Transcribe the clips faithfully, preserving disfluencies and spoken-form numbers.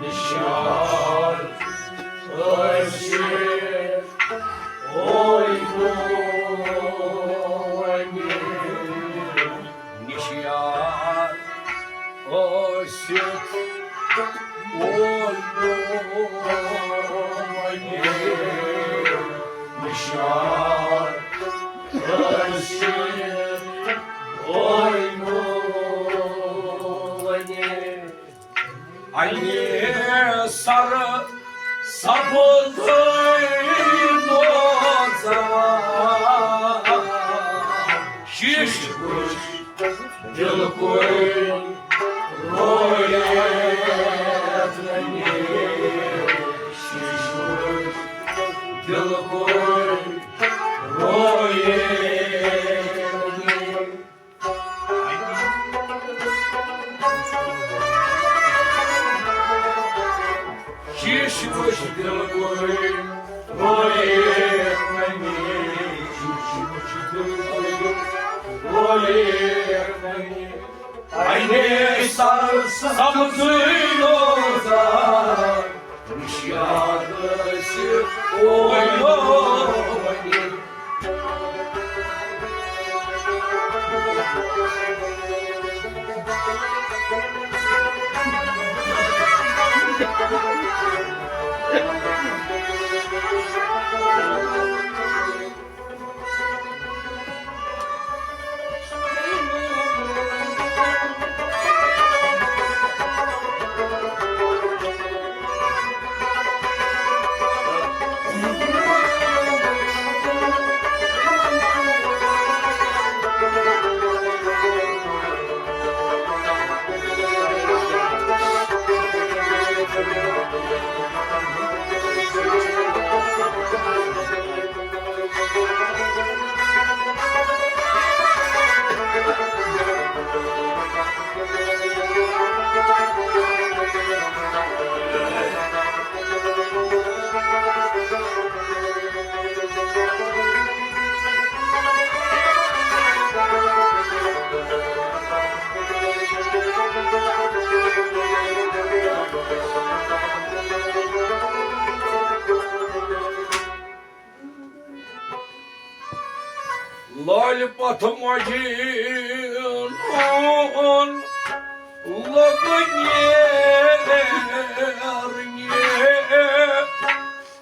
نشان ٲسِتھ، اوے نوٗنہِ نشان ٲسِتھ، اوے نوٗنہِ نشان ٲسِتھ، اوے نوٗنہِ اَنہِ سر سبزٕے نوزا، شیٖش وٕچھ دِلکُے رویت ننہِ، شیٖش وٕچھ دِلکُے رویت ننہِ۔ شیٖش وٕچھ دِلکُے رویت ننہِ، شیٖش وٕچھ دِلکُے رویت ننہِ۔ اَنے سر سبزٕے نوزا، وٕچھ یاد ٲسِتھ اوے نوٗنہِ۔ لالہِ پتھ مجنون لوٚگ نیرنہِ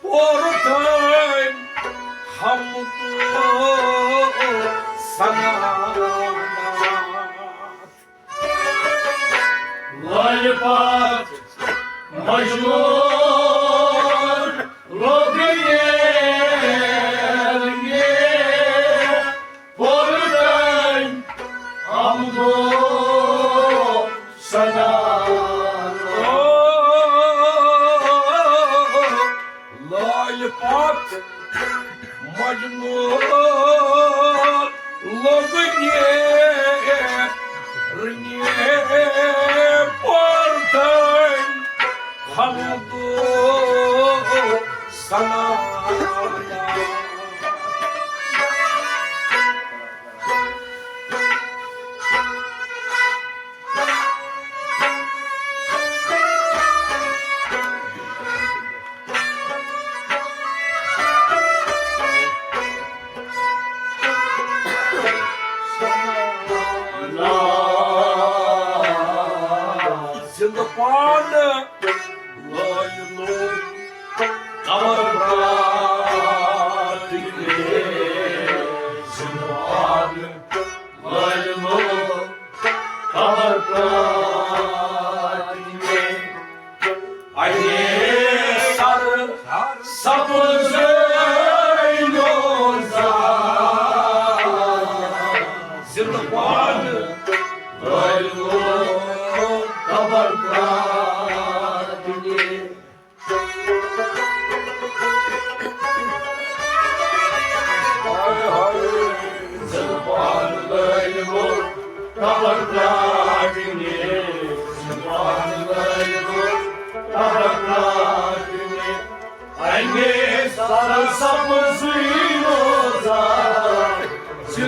پوٚر تٔمۍ حمد ثنا۔ لالہِ پتھ مجنون لوٚگ نیرنہِ پوٚر تٔمۍ حمد ثنا۔ لالہِ پتھ مجنون لوٚگ نیرنہِ پوٚر تٔمۍ حمد ثنا۔ زندٕ پانہٕ لٲگۍ لوٗکھ قبر پرٛارنہِ۔ زندٕ پانہٕ لٲگۍ لوٗکھ قبر پرٛارنہِ۔ اَنے سر سبزٕے نوزا، زندٕ پانہٕ لٲگۍ لوٗکھ قبر پرٛارنہِ۔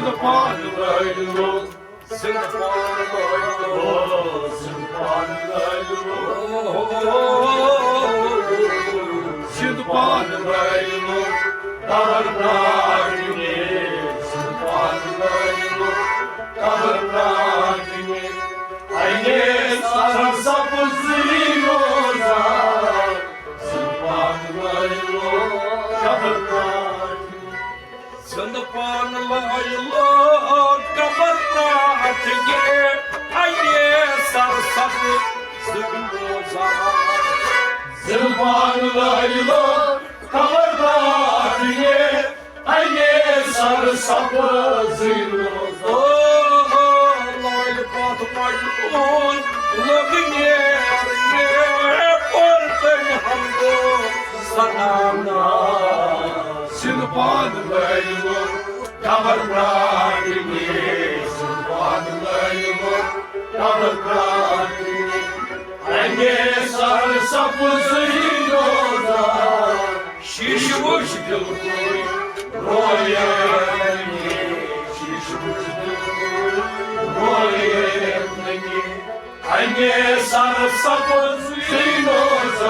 پان لٲلۍ لوٚگ، زِندٕ پان لٲلۍ لوٚگ، زِندٕ پان لٲلۍ لوٚگ، زِندٕ پان لٲلۍ لوٚگ، قبر پرٛاٹھ مےٚ، زِندٕ پان لٲلۍ لوٚگ، قبر پرٛاٹھ مےٚ۔ اَنے سر سبزٕے روزان، زِندٕ پان لٲلۍ لوٚگ، قبر پرٛاٹھ مےٚ۔ زِندٕ پان لٲلۍ لوٚگ قبر پرٛاٹھ گے، اَنے سر سبزٕے روزان۔ زِندٕ پان لٲلۍ لوٚگ قبر پرٛاٹھ گے، اَنے سر سبزٕے روزان۔ او، لٲلۍ پتھ مجنون لوٚگ نیرنہِ، کوٚر تٔمۍ حمدو ثنا۔ زِندٕ پان لٲلۍ لوٚگ قبر پرٛاٹھ گے، زِندٕ پان لٲلۍ لوٚگ قبر پرٛاٹھ گے۔ اَنے سر سبزٕے روزان۔ شیشہٕ وٕچھ دِل کوٚر رویت نہٕ مےٚ، شیشہٕ وٕچھ دِل کوٚر رویت نہٕ مےٚ۔ اَنے سر سبزٕے روزان۔